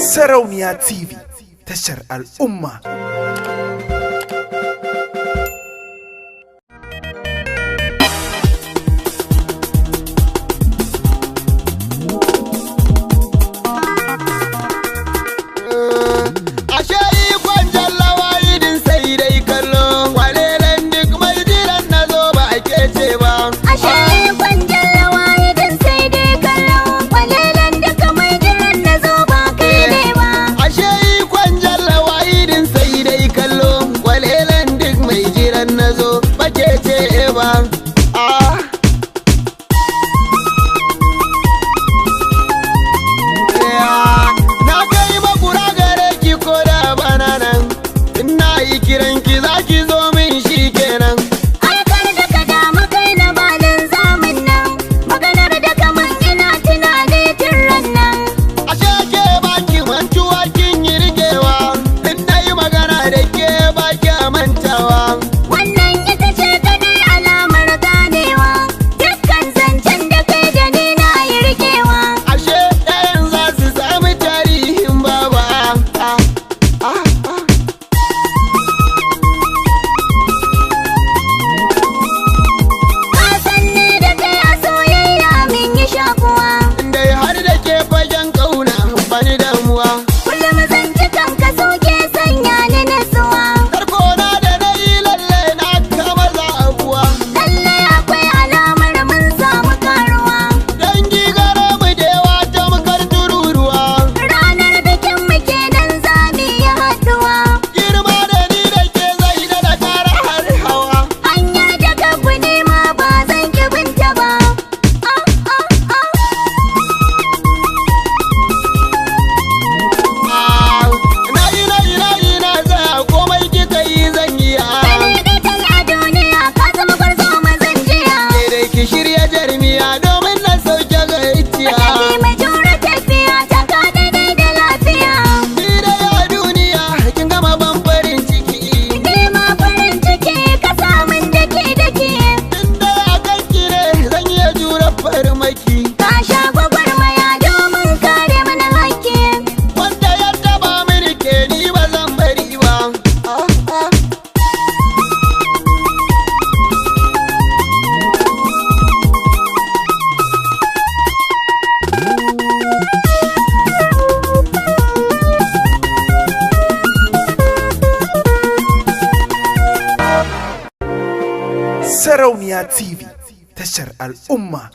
Sarauniya TV, tashar al'umma. Ashe ikon jallawa idin sai dai kallo, kwalelan duk mai jiran na zo ba a kece ba. Ashe ikon jallawa idan sai dai kallo, kwalelan duka mai jiran na zo ba kai ne ba. Ashe ikon jallawa idin sai dai kallo, kwalelan duk mai jiran na zo ba kece ba. Ah. Na kai makura gare ki ko da bana nan, ina yi kiran ki za ki zo min shi kenan. Aikar da ka damu kai na balin zamin nan, maganar da kaman ina tunani tun ran nan. Ashe ke baki mantuwa kin yi rikewa, in na yi magana da ke baki mantawa. Wannan ita ce kadai alamar ganewa, dukkan zancen da kai da ni na yi rikewa. Ashe ɗayan za su sami tarihin baba. Ah, ah, ah. Ka san ni da kai a soyayya min yi shakuwa. Dai har da ke fagen ƙauna bani damuwa. Kullum zantukan ka soke sanya ni nutsuwa. Tarkona da na yi lalle na kama za abuwa. Lallai akwai alamar mun samu karuwa. Dangi gare mu da yawa tamkar tururuwa. Ranar bikin mu kenan za mu yi haɗuwa. Girma da ni da ke zai da kara har hawa. Hanyar da ka bi nema ba zan ki binta ba. Ah, ah, ah. Ah, Na yi na yi na yi na tsaya komai kika yi zan yi. Ah. Kai ne tal a duniya ka zama gwarzo mazan jiya. Ke dai ki shirya jarmiya domin na sauke gajiya. Mataki mai jure tafiya ta ka daidai da lafiya. Ni dai a duniya kin gama ban farin ciki. Nema farin ciki ka samun dake dake. Tun dai a kan ki ne zan iya jure farmaki. Ka sha gwagwarmaya domin kare mana haƙƙi. Wanda ya taba mini ke ni ba zan bari ba. Ah, ah. Sarauniya TV, tashar al'umma.